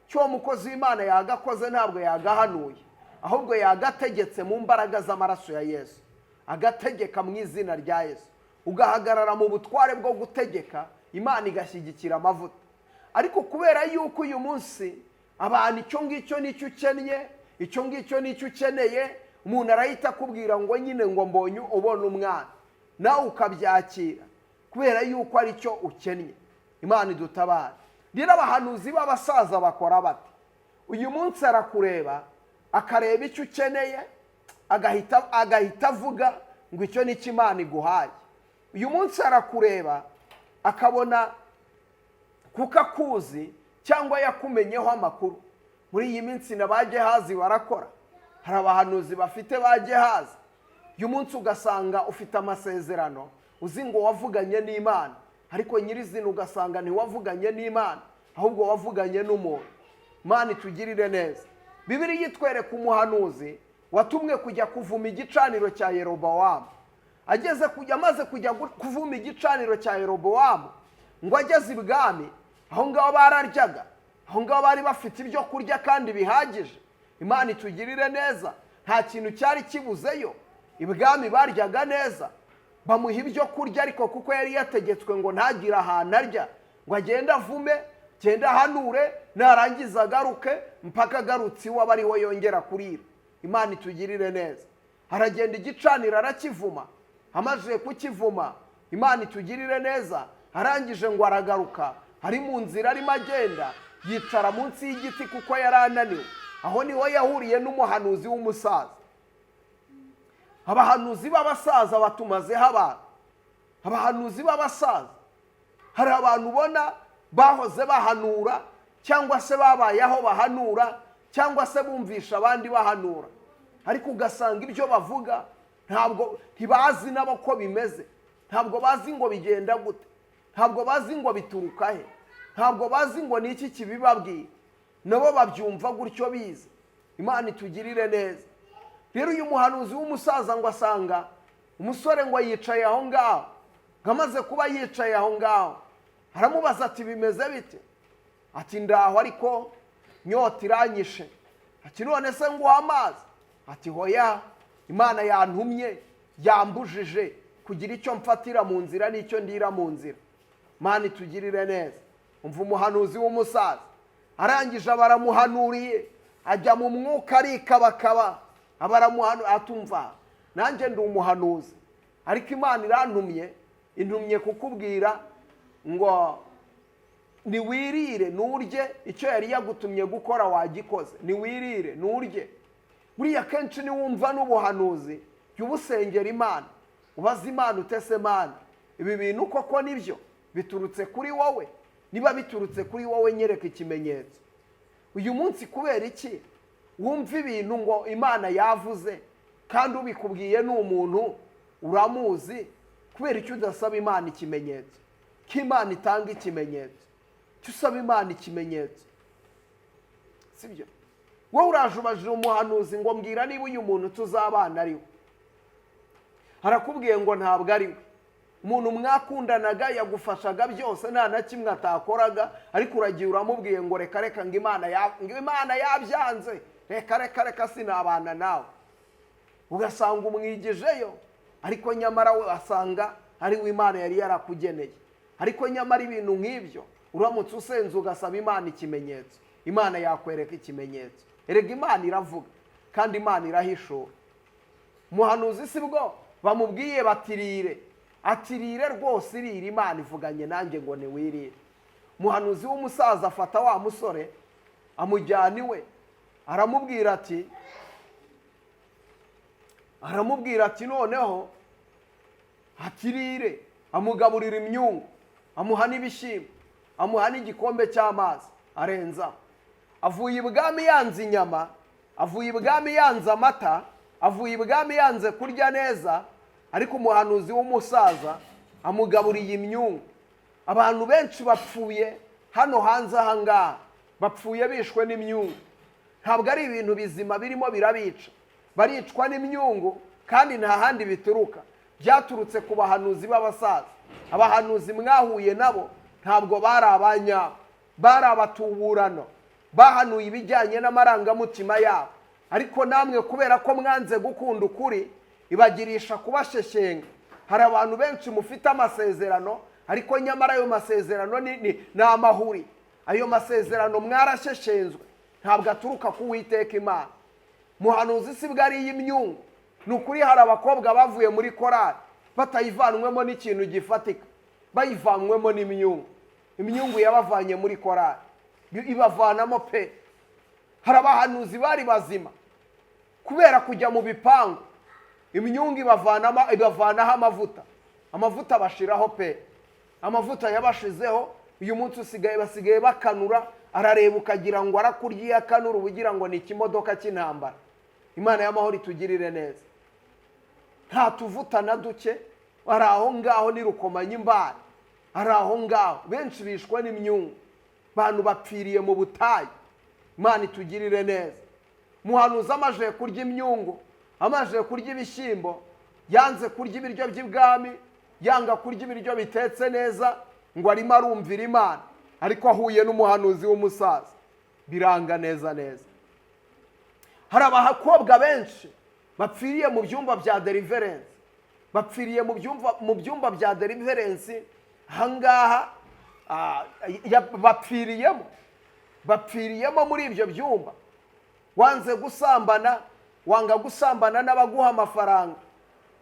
cyo mukozi w'Imana yagakoze ntabwo yagahanuye, ahubwo yagategetse mu mbaraga z'amaraso ya Yesu, agategeka mu izina rya Yesu. Ugahagarara mu butware bwo gutegeka, Imana igashyigikira amavuta. Ariko kubera yuko uyu munsi abantu icyo ngicyo nicyo ukennye, icyo ngicyo nicyo ukeneye, umuntu arahita akubwira ngo nyine ngo mbonye ubona umwana, nawe ukabyakira kubera yuko ari cyo ukennye. Imana idutabare. Rero abahanuzi b'abasaza bakora bate? Uyu munsi arakureba, akareba icyo ukeneye, agahita avuga ngo icyo nicyo Imana iguhaye. Uyu munsi arakureba akabona kuko akuzi cyangwa yakumenyeho amakuru. Muri iyi minsi na ba Gehazi barakora, hari abahanuzi bafite ba Gehazi. Uyu munsi ugasanga ufite amasezerano uzi ngo wavuganye n'Imana, ariko nyirizina ugasanga ntiwavuganye n'Imana, ahubwo wavuganye n'umuntu. Imana itugirire neza. Bibiliya itwereka umuhanuzi watumwe kujya kuvuma igicaniro cya Yerobowamu. Amaze kujya kuvuma igicaniro cya Yerobowamu, ngo ageze ibwami, aho ngaho bararyaga, aho ngaho bari bafite ibyo kurya kandi bihagije. Imana itugirire neza. Nta kintu cyari kibuzeyo, ibwami baryaga neza, bamuha ibyo kurya, ariko kuko yari yategetswe ngo ntagire ahantu arya, ngo agende avume, agende ahanure, narangiza agaruke, mpaka agarutse iwe aba ariho yongera kurira. Imana itugirire neza. Aragenda, igicaniro arakivuma. Amaze kukivuma, Imana itugirire neza, arangije ngo aragaruka. Ari mu nzira arimo agenda, yicara munsi y'igiti kuko yari ananiwe. Aho niho yahuriye n'umuhanuzi w'umusaza. Abahanuzi b'abasaza batumazeho abantu. Abahanuzi b'abasaza, hari abantu ubona bahoze bahanura, cyangwa se babaye aho bahanura, cyangwa se bumvisha abandi bahanura, ariko ugasanga ibyo bavuga ntabwo ntibazi nabo ko bimeze. Ntabwo bazi ngo bigenda gute, ntabwo bazi ngo bituruka he, ntabwo bazi ngo ni iki kibibabwira. Nabo babyumva gutyo bize. Imana itugirire neza. Rero uyu muhanuzi w'umusaza ngo asanga umusore ngo yicaye aho ngaho. Ngo amaze kuba yicaye aho ngaho, aramubaza ati: "Bimeze bite?" Ati: "Ndaho, ariko nyota iranyishe." Ati: "None se nguha amazi?" Ati: "Hoya, Imana yantumye, yambujije kugira icyo mfatira mu nzira n'icyo ndira mu nzira." Imana itugirire neza. Umva umuhanuzi w'umusaza, arangije baramuhanuriye, ajya mu mwuka arikabakaba, abaramuhanu. Atumva: "Nanjye ndi umuhanuzi, ariko Imana irantumye, intumye kukubwira ngo niwirire nurye. Icyo yari yagutumye gukora wagikoze, niwirire nurye." Buriya kenshi niwumva n'ubuhanuzi, jya ubusengera Imana, ubaze Imana utese: "Mana, ibi bintu koko nibyo biturutse kuri wowe? Niba biturutse kuri wowe, nyereka ikimenyetso." Uyu munsi kubera iki wumva ibintu ngo Imana yavuze, kandi ubikubwiye ni umuntu uramuzi? Kubera icyo udasaba Imana ikimenyetso, ko Imana itanga ikimenyetso? Cyo usaba Imana ikimenyetso, sibyo? Wowe uraje ubajije umuhanuzi ngo: "Mbwira niba uyu muntu tuzabana ari we." Arakubwiye ngo ntabwo ari we. Umuntu mwakundanaga, yagufashaga byose, nta na kimwe atakoraga, ariko uragiye uramubwiye ngo: "Reka reka," ngo Imana yabyanze, "reka reka reka, sinabana nawe." Ugasanga umwigijeyo, ariko nyamara we asanga ari we Imana yari yarakugeneye. Ariko nyamara ibintu nk'ibyo, uramutse usenze ugasaba Imana ikimenyetso, Imana yakwereka ikimenyetso. Erega Imana iravuga kandi Imana irahishura. Umuhanuzi si bwo bamubwiye batirire, atirire rwose, irire, Imana ivuganye nanjye ngo niwirire. Umuhanuzi w'umusaza afata wa musore amujyana iwe, aramubwira ati noneho atirire. Amugaburira imyungu, amuha n'ibishyimbo, amuha n'igikombe cy'amazi arenzaho. Avuye ibwami yanze inyama, avuye ibwami yanze amata, avuye ibwami yanze kurya neza, ariko umuhanuzi w'umusaza amugaburiye imyungu. Abantu benshi bapfuye hano hanze aha ngaha, bapfuye bishwe n'imyungu. Ntabwo ari ibintu bizima birimo birabica, baricwa n'imyungu, kandi nta handi bituruka, byaturutse ku bahanuzi b'abasaza. Abahanuzi mwahuye nabo ntabwo bari abanyabo, bari abatuburano, bahanuye ibijyanye n'amarangamutima yabo. Ariko namwe kubera ko mwanze gukunda ukuri, ibagirisha kubasheshyenga. Hari abantu benshi mufite amasezerano, ariko nyamara ayo masezerano ni amahuri. Ayo masezerano mwarasheshenzwe, ntabwo aturuka ku Witeka Imana. Muhanuzi si bwo ari iy'imyungu. Ni ukuri, hari abakobwa bavuye muri korari batayivanywemo n'ikintu gifatika, bayivanywemo n'imyungu. Imyungu yabavanye muri korari, ibavanamo pe. Hari abahanuzi bari bazima, kubera kujya mu bipangu, imyungu ibavanaho amavuta, amavuta bashiraho pe. Amavuta yabashizeho. Uyu munsi usigaye basigaye bakanura, arareba ukagira ngo arakurya. Iyo akanura uba ugira ngo ni ikimodoka cy'intambara. Imana y'amahoro itugirire neza. Nta tuvuta na duke, ari aho ngaho nirukomanya imbara, ari aho ngaho. Benshi bishwe n'imyungu, abantu bapfiriye mu butayu. Imana itugirire neza. Muhanuzi amaze kurya imyungu, amaze kurya ibishyimbo, yanze kurya ibiryo by'ibwami, yanga kurya ibiryo bitetse neza, ngo arimo arumvira Imana. Ariko ahuye n'umuhanuzi w'umusaza biranga neza neza. Hari abakobwa benshi bapfiriye mu byumba bya deliverance, bapfiriye mu byumba bya deliverance ahangaha, bapfiriyemo muri ibyo byumba. Wanze gusambana, Wanga gusambana n'abaguha amafaranga,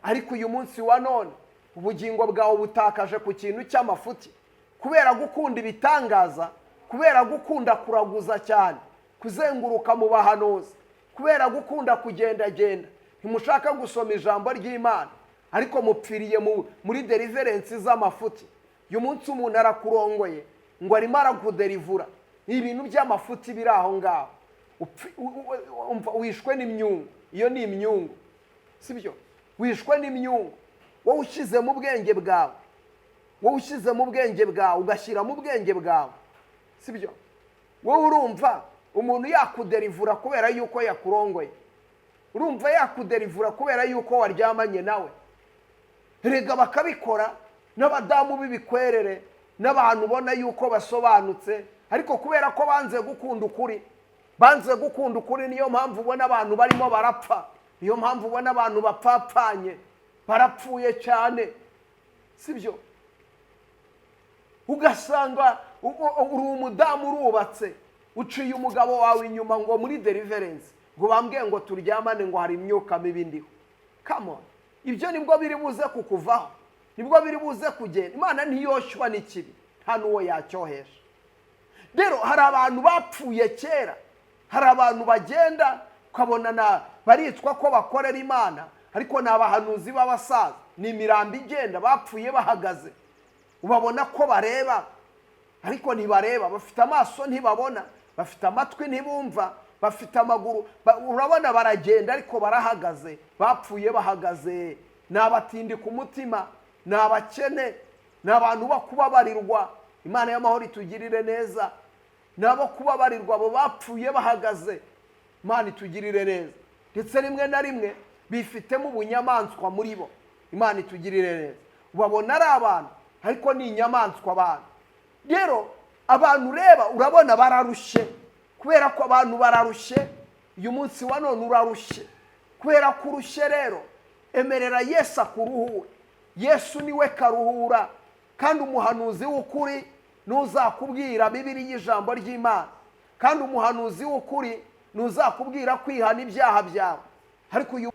ariko uyu munsi wa none ubugingo bwawe butakaje ku kintu cy'amafuti, kubera gukunda ibitangaza, kubera gukunda kuraguza cyane, kuzenguruka mu bahanuzi, kubera gukunda kugendagenda. Ntimushaka gusoma ijambo ry'Imana, ariko mupfiriye muri deliverance z'amafuti. Uyu munsi umuntu arakurongoye ngo arimo arakuderivura, ni ibintu by'amafuti biri aho ngaho. Wishwe n'imyungu, iyo ni imyungu, sibyo? Wishwe n'imyungu. Wowe ushyize mu bwenge bwawe, wowe ushyize mu bwenge bwawe, ugashyira mu bwenge bwawe, sibyo? Wowe urumva umuntu yakuderivura kubera yuko yakurongoye? Urumva yakuderivura kubera yuko waryamanye nawe? Rega bakabikora n'abadamu b'ibikwerere n'abantu ubona yuko basobanutse, ariko kubera ko banze gukunda ukuri, banze gukunda ukuri, niyo mpamvu ubona abantu barimo barapfa, niyo mpamvu ubona abantu bapfapfanye, barapfuye cyane, sibyo? Ugasanga uri umudamu, urubatse, uciye umugabo wawe inyuma ngo muri deliverance, ngo bambwiye ngo turyamane, ngo hari imyuka mibi ndiho. Come on, ibyo nibwo biri buze kukuvaho, nibwo biri buze kugenda. Imana ntiyoshywa n'ikibi, nta n'uwo yacyohesha. Rero hari abantu bapfuye kera, hari abantu bagenda ukabona baritswa ko bakorera Imana, ariko ni abahanuzi b'abasaza, ni imirambo igenda, bapfuye bahagaze. Ubabona ko bareba ariko ntibareba, bafite amaso ntibabona, bafite amatwi ntibumva, bafite amaguru, urabona baragenda ariko barahagaze, bapfuye bahagaze. Ni abatindi ku mutima, ni abakene, ni abantu bo kubabarirwa. Imana y'amahoro itugirire neza. Ni abo kubabarirwa, abo bapfuye bahagaze. Imana itugirire neza. Ndetse rimwe na rimwe bifitemo ubunyamaswa muri bo. Imana itugirire neza. Ubabona ari abantu ariko ni inyamaswa abantu. Rero abantu ureba, urabona bararushye, kubera ko abantu bararushye. Uyu munsi wa none urarushye. Kubera ko urushye rero, emerera Yesu akuruhure. Yesu niwe karuhura, kandi umuhanuzi w'ukuri ntuzakubwira Bibiri y'ijambo ry'Imana, kandi umuhanuzi w'ukuri ntuzakubwira kwihana ibyaha byawe. Ariko uyu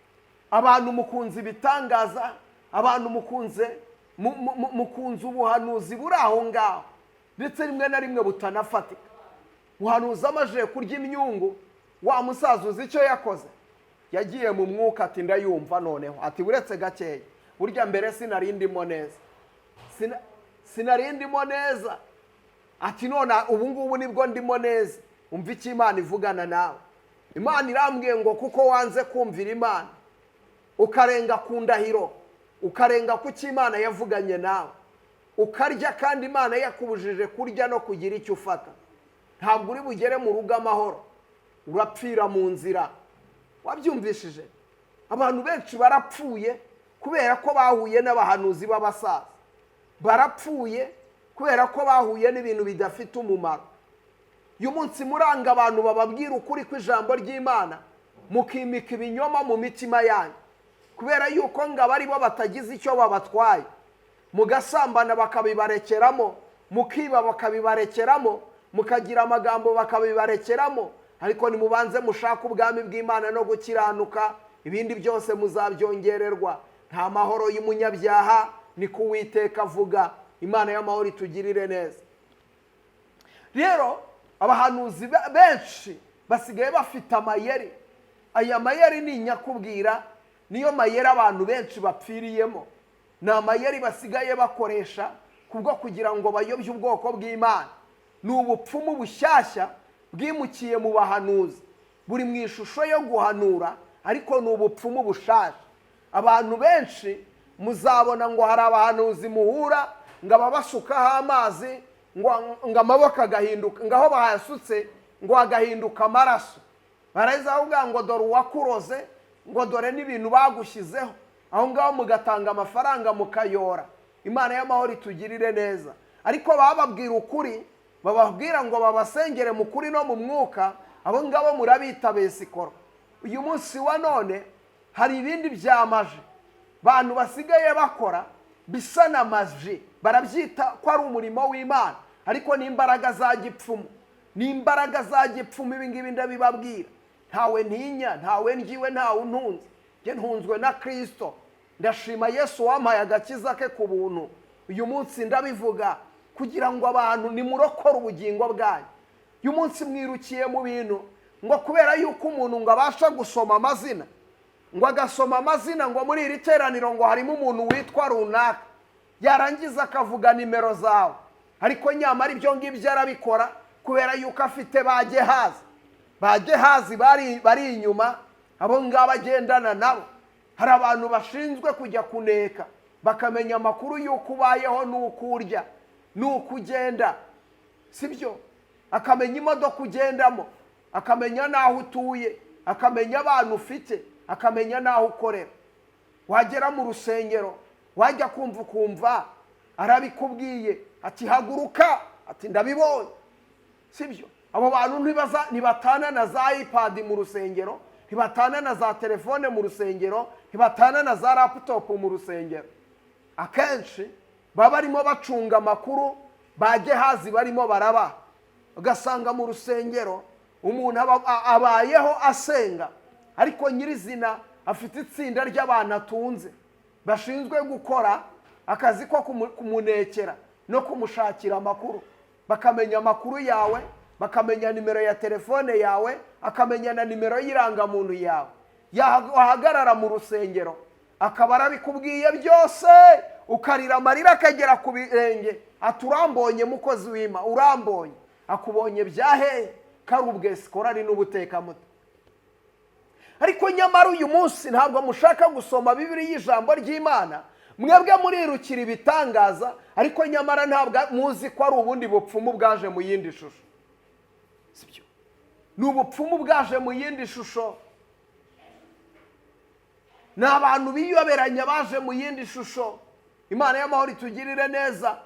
abantu mukunze ibitangaza, abantu mukunze ubuhanuzi buri aho ngaho, ndetse rimwe na rimwe butanafatika. Muhanuzi amajije kurya imyungu, wa musaza uzi icyo yakoze? Yagiye mu mwuka, ati ndayumva noneho, ati uretse gakeya, burya mbere sinari ndimo neza, sinari ndimo neza, ati none ubu ngubu nibwo ndimo neza. Umva icyo Imana ivugana nawe. Imana irambwiye ngo kuko wanze kumvira Imana, ukarenga ku ndahiro, ukarenga ku cyo Imana yavuganye nawe, ukarya kandi Imana yakubujije kurya no kugira icyo ufata, ntabwo uri bugere mu rugo amahoro, urapfira mu nzira. Wabyumvishije? Abantu benshi barapfuye kubera ko bahuye n'abahanuzi b'abasaza, barapfuye kubera ko bahuye n'ibintu bidafite umumaro. Uyu munsi muranga abantu bababwira ukuri kw'ijambo ry'Imana, mukimika ibinyoma mu mitima yanyu, kubera yuko ngo abo ari bo batagize icyo babatwaye. Mugasambana bakabibarekeramo, mukiba bakabibarekeramo, mukagira amagambo bakabibarekeramo. Ariko nimubanze mushake ubwami bw'Imana no gukiranuka, ibindi byose muzabyongererwa. Nta mahoro y'umunyabyaha, niko Uwiteka avuga. Imana y'amahoro itugirire neza. Rero abahanuzi benshi basigaye bafite amayeri. Aya mayeri ni inyakubwira, niyo mayeri abantu benshi bapfiriyemo. Ni amayeri basigaye bakoresha kubwo kugira ngo bayobye ubwoko bw'Imana. Ni ubupfumu bushyashya bwimukiye mu bahanuzi, buri mu ishusho yo guhanura, ariko ni ubupfumu bushaje. Abantu benshi muzabona ngo hari abahanuzi muhura ngo ababasukaho amazi, ngo amaboko agahinduka, ngo aho bayasutse ngo agahinduka amaraso. Baraheza bavuga ngo dore uwakuroze, ngo dore n'ibintu bagushyizeho aho ngaho, mugatanga amafaranga mukayora. Imana y'amahoro itugirire neza. Ariko bababwira ukuri, bababwira ngo babasengere mu kuri no mu mwuka, abo ngabo murabita besikoro. Uyu munsi wa none hari ibindi byamaje bantu basigaye bakora bisa na maji, barabyita ko ari umurimo w'Imana, ariko ni imbaraga za gipfumu, ni imbaraga za gipfumu. Ibi ngibi ndabibabwira, Ntawe ntinya, ntawe ngiwe, ntawe untunze. Njye ntunzwe na Kirisito. Ndashima Yesu wampaye agakiza ke ku buntu. Uyu munsi ndabivuga kugira ngo abantu nimurokore ubugingo bwanyu. Uyu munsi mwirukiye mu bintu ngo kubera yuko umuntu ngo abasha gusoma amazina, ngo agasoma amazina ngo muri iri teraniro ngo harimo umuntu witwa runaka, yarangiza akavuga nimero zawe. Ariko nyamara ibyo ngibyo arabikora kubera yuko afite ba Gehazi. Ba Gehazi bari inyuma, abo ngabo agendana nabo. Hari abantu bashinzwe kujya kuneka, bakamenya amakuru y'uko ubayeho n'uko urya n'uko ugenda, sibyo? Akamenya imodoka ugendamo, akamenya n'aho utuye, akamenya abantu ufite, akamenya n'aho ukorera. Wagera mu rusengero, wajya kumva ukumva arabikubwiye, ati haguruka, ati ndabibonye, sibyo? Abo bantu ntibatana na za iPad mu rusengero, ntibatana na za telefone mu rusengero, ntibatana na za laptop mu rusengero. Akenshi baba barimo bacunga amakuru ba Gehazi barimo barabaha. Ugasanga mu rusengero umuntu abayeho asenga, ariko nyirizina afite itsinda ry'abantu atunze bashinzwe gukora akazi ko kumunekera no kumushakira amakuru. Bakamenya amakuru yawe, bakamenya nimero ya telefone yawe, akamenya na nimero y'irangamuntu yawe. Wahagarara mu rusengero akaba arabikubwiye byose, ukarira amarira akagera ku birenge, ati urambonye mukozi w'Imana, urambonye. Akubonye byahehe? Kari ubwesikora ari n'ubutekamutwe. Ariko nyamara uyu munsi ntabwo mushaka gusoma Bibiliya, ijambo ry'Imana. Mwebwe murirukira ibitangaza, ariko nyamara ntabwo muzi ko ari ubundi bupfumu bwaje mu yindi shusho. Sibyo? Ni ubupfumu bwaje mu yindi shusho. Ni abantu biyoberanya baje mu yindi shusho. Imana y'amahoro itugirire neza.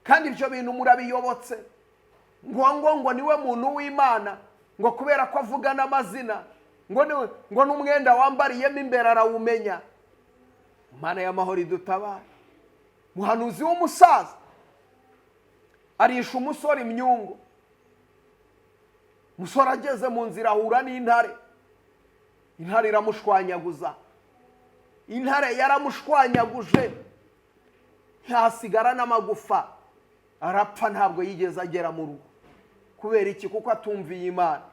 Kandi ibyo bintu murabiyobotse. Ngo ngo ngo niwe muntu w'Imana, ngo kubera ko avuga n'amazina, ngo n'umwenda wambariyemo imbere arawumenya. Imana y'amahoro idutabare. Muhanuzi w'umusaza arisha umusore imyungu. Umusore ageze mu nzira ahura n'intare. Intare iramushwanyaguza. Intare yaramushwanyaguje, ntihasigara n'amagufa, arapfa, ntabwo yigeze agera mu rugo. Kubera iki? Kuko atumviye Imana.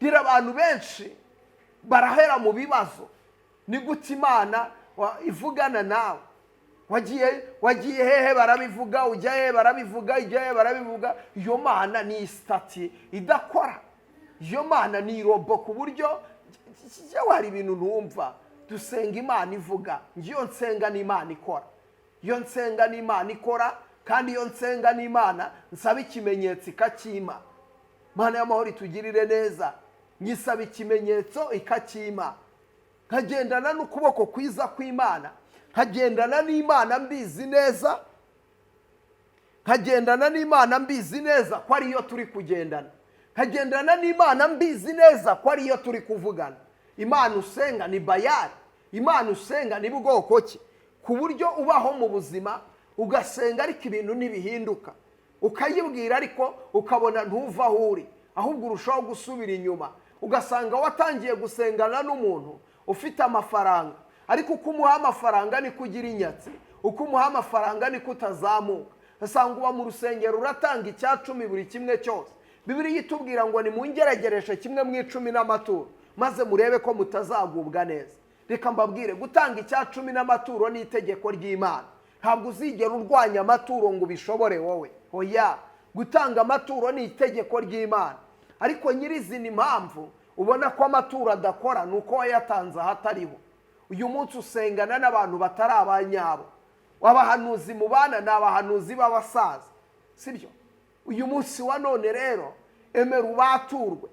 Rero abantu benshi barahera mu bibazo. Ni gute Imana ivugana nawe? Wagiye hehe barabivuga, ujya hehe barabivuga, ujya hehe barabivuga. Iyo Mana ni isitati idakora, iyo Mana ni robo, ku buryo yewe hari ibintu ntumva. Dusenga Imana ivuga. Iyo nsenga ni Imana ikora, iyo nsenga ni Imana ikora, kandi iyo nsenga ni Imana nsaba ikimenyetso ikakimpa. Imana y'amahoro itugirire neza. Nyisaba ikimenyetso ikakimpa, nkagendana n'ukuboko kwiza kw'Imana, nkagendana n'Imana mbizi neza, nkagendana n'Imana mbizi neza ko ariyo turi kugendana, nkagendana n'Imana mbizi neza ko ariyo turi kuvugana. Imana usenga ni Bayari? Imana usenga ni bwoko ki? Ku buryo ubaho mu buzima ugasenga ariko ibintu ntibihinduka, ukayibwira ariko ukabona ntuva aho uri, ahubwo urushaho gusubira inyuma. Ugasanga watangiye gusengana n'umuntu ufite amafaranga, ariko uko umuha amafaranga niko ugira inyatsi, uko umuha amafaranga niko utazamuka. Usanga uba mu rusengero uratanga 10% buri kimwe cyose. Bibiliya itubwira ngo nimungeragereshe kimwe mu 10 n'amaturo, maze murebe ko mutazagubwa neza. Reka mbabwire, gutanga 10% n'amaturo ni itegeko ry'Imana. Ntabwo uzigera urwanya amaturo ngo ubishobore wowe. Oya, gutanga amaturo ni itegeko ry'Imana. Ariko nyirizina impamvu ubona ko amaturo adakora ni uko wayatanze ahatariho. Uyu munsi usengana n'abantu batari abanyabo. Abahanuzi mubana ni abahanuzi b'abasaza, sibyo? Uyu munsi wa none rero emera ubaturwe,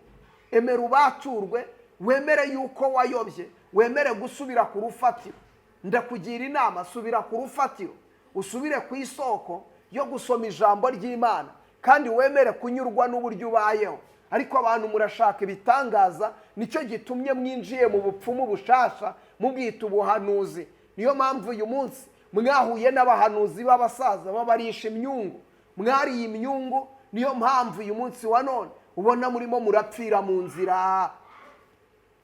emera ubaturwe, wemere yuko wayobye, wemere gusubira ku rufatiro. Ndakugira inama, subira ku rufatiro, usubire ku isoko yo gusoma ijambo ry'Imana, kandi wemere kunyurwa n'uburyo ubayeho. Ariko abantu murashaka ibitangaza, nicyo gitumye mwinjiye mu bupfumu bushasha mubwita ubuhanuzi. Niyo mpamvu uyu munsi mwahuye n'abahanuzi b'abasaza babarisha imyungu, mwariye imyungu. Niyo mpamvu uyu munsi wa none ubona murimo murapfira mu nzira.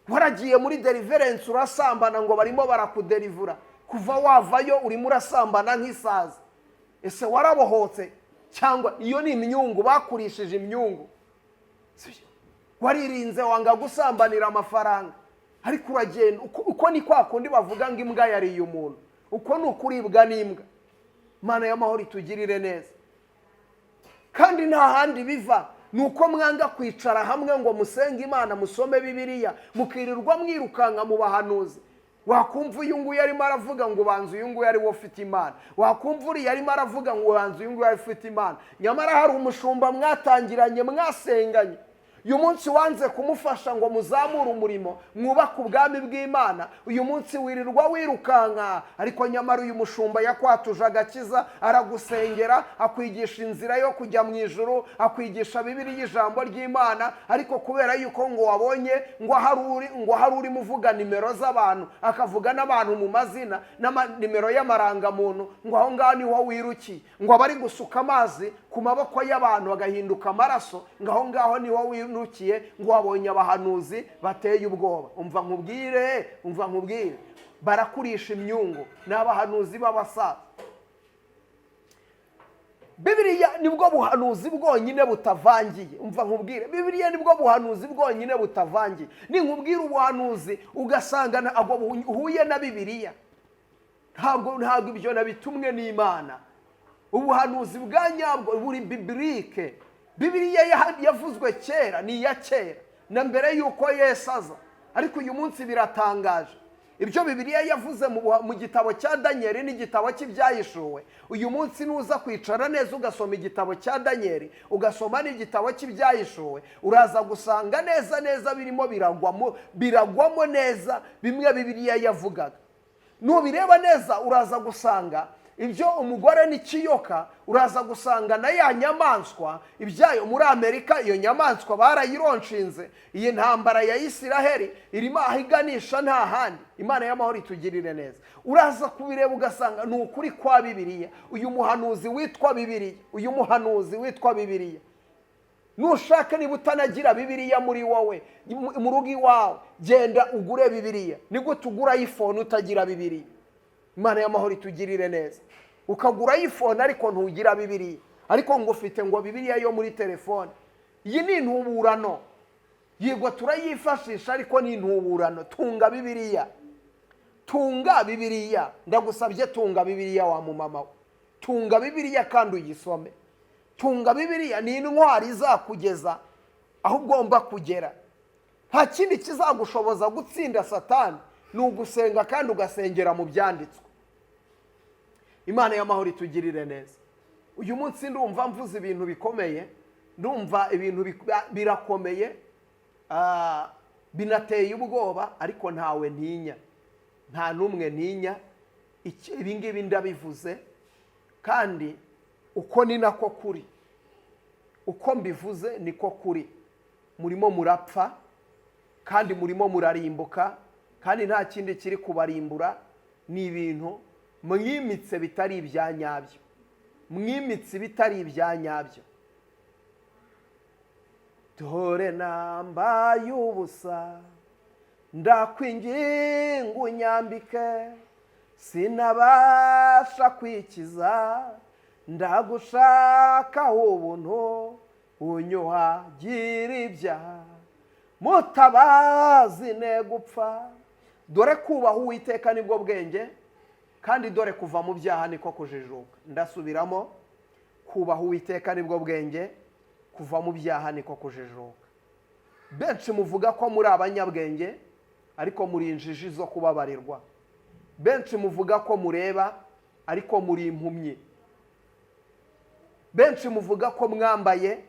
Waragiye muri deliverance urasambana ngo barimo barakuderivura, kuva wavayo urimo urasambana nk'isazi. Ese warabohotse cyangwa iyo ni imyungu bakurishije imyungu? Waririnze wanga gusambanira amafaranga, ariko uragenda uko ni kwa kundi bavuga ngo imbwa yariye umuntu, uko ni ukuribwa n'imbwa. Imana y'amahoro itugirire neza. Kandi nta handi biva, ni uko mwanga kwicara hamwe ngo musenge Imana, musome Bibiliya, mukirirwa mwirukanka mu bahanuzi. Wakumva uyu nguyu arimo aravuga ngo ubanza uyu nguyu ari we ufite Imana, wakumva uriya arimo aravuga ngo ubanza uyu nguyu ari ufite Imana, nyamara hari umushumba mwatangiranye, mwasenganye. Uyu munsi wanze kumufasha ngo muzamure umurimo, mwubake ubwami bw'Imana. Uyu munsi wirirwa wirukanka, ariko nyamara uyu mushumba yakwatuje agakiza, aragusengera, akwigisha inzira yo kujya mu ijuru, akwigisha Bibiliya, ijambo ry'Imana. Ariko kubera yuko ngo wabonye ngo hari urimo uvuga nimero z'abantu, akavuga n'abantu mu mazina n'amanimero y'amarangamuntu, ngo aho ngaho niho wirukiye, ngo abari gusuka amazi ku maboko y'abantu bagahinduka amaraso, ngo aho ngaho niho wirukiye, ngo wabonye abahanuzi bateye ubwoba. Umva nkubwire, umva nkubwire, barakurisha imyungu, ni abahanuzi b'abasaza. Bibiliya nibwo buhanuzi bwonyine butavangiye. Umva nkubwire, Bibiliya nibwo buhanuzi bwonyine butavangiye. Ninkubwira ubuhanuzi ugasanga ntabwo buhuye na Bibiliya, ntabwo ibyo nabitumwe n'Imana. Ubuhanuzi bwa nyabwo buri biblique. Bibiliya yavuzwe kera, ni iya kera na mbere y'uko Yesu aza. Ariko uyu munsi biratangaje ibyo Bibiliya yavuze mu gitabo cya Daniyeli n'igitabo cy'Ibyahishuwe. Uyu munsi nuza kwicara neza ugasoma igitabo cya Daniyeli, ugasoma n'igitabo cy'Ibyahishuwe, uraza gusanga neza neza birimo biragwamo neza bimwe Bibiliya yavugaga. Nubireba neza uraza gusanga ibyo umugore n'ikiyoka, uraza gusanga na ya nyamaswa ibyayo muri Amerika, iyo nyamaswa barayironshinze. Iyi ntambara ya Isiraheli irimo aho iganisha nta handi. Imana y'amahoro itugirire neza. Uraza kubireba ugasanga ni ukuri kwa Bibiliya. Uyu muhanuzi witwa Bibiliya, uyu muhanuzi witwa Bibiliya, nushaka niba utanagira Bibiliya muri wowe mu rugo iwawe, genda ugure Bibiliya. Ni gute ugura iPhone utagira Bibiliya? Imana y'amahoro itugirire neza. Ukagura iPhone ariko ntugira Bibiliya, ariko ngo ufite ngo Bibiliya yo muri telefone. Iyi ni intuburano, yego turayifashisha, ariko ni intuburano. Tunga Bibiliya, tunga Bibiliya, ndagusabye, tunga Bibiliya wa mumama we, tunga Bibiliya kandi uyisome. Tunga Bibiliya, ni intwari izakugeza aho ugomba kugera. Nta kindi kizagushoboza gutsinda Satani, ni ugusenga kandi ugasengera mu byanditswe. Imana y'amahoro itugirire neza. Uyu munsi ndumva mvuze ibintu bikomeye, ndumva ibintu birakomeye, binateye ubwoba, ariko ntawe ntinya, nta n'umwe ntinya. Ibi ngibi ndabivuze kandi uko ni nako kuri, uko mbivuze niko kuri. Murimo murapfa kandi murimo murarimbuka, kandi nta kindi kiri kubarimbura, ni ibintu mwimitse bitari ibya nyabyo, mwimitse bitari ibya nyabyo. Dore nambaye ubusa, ndakwinginga unyambike, sinabasha kwikiza, ndagushaka ubuntu, unyuhagira ibyaha, mutabazi ne gupfa. Dore kubaha Uwiteka nibwo bwenge, kandi dore kuva mu byaha niko kujijuka. Ndasubiramo, kubaha Uwiteka nibwo bwenge, kuva mu byaha niko kujijuka. Benshi muvuga ko muri abanyabwenge, ariko muri injiji zo kubabarirwa. Benshi muvuga ko mureba, ariko muri impumyi. Benshi muvuga ko mwambaye,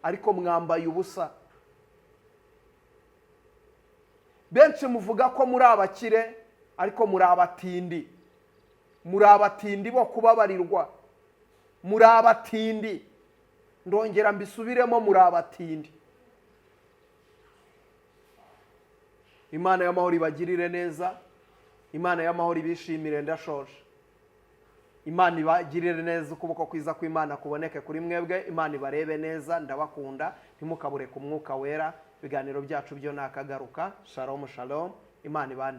ariko mwambaye ubusa. Benshi muvuga ko muri abakire, ariko muri abatindi. Muri abatindi bo kubabarirwa, muri abatindi. Ndongera mbisubiremo, muri abatindi. Imana y'amahoro ibagirire neza, Imana y'amahoro ibishimire. Ndashoje. Imana ibagirire neza, ukuboko kwiza kw'Imana kuboneke kuri mwebwe, Imana ibarebe neza. Ndabakunda, ntimukabure ku Mwuka Wera. Ibiganiro byacu byo nakagaruka. Shalom, shalom. Imana ibane.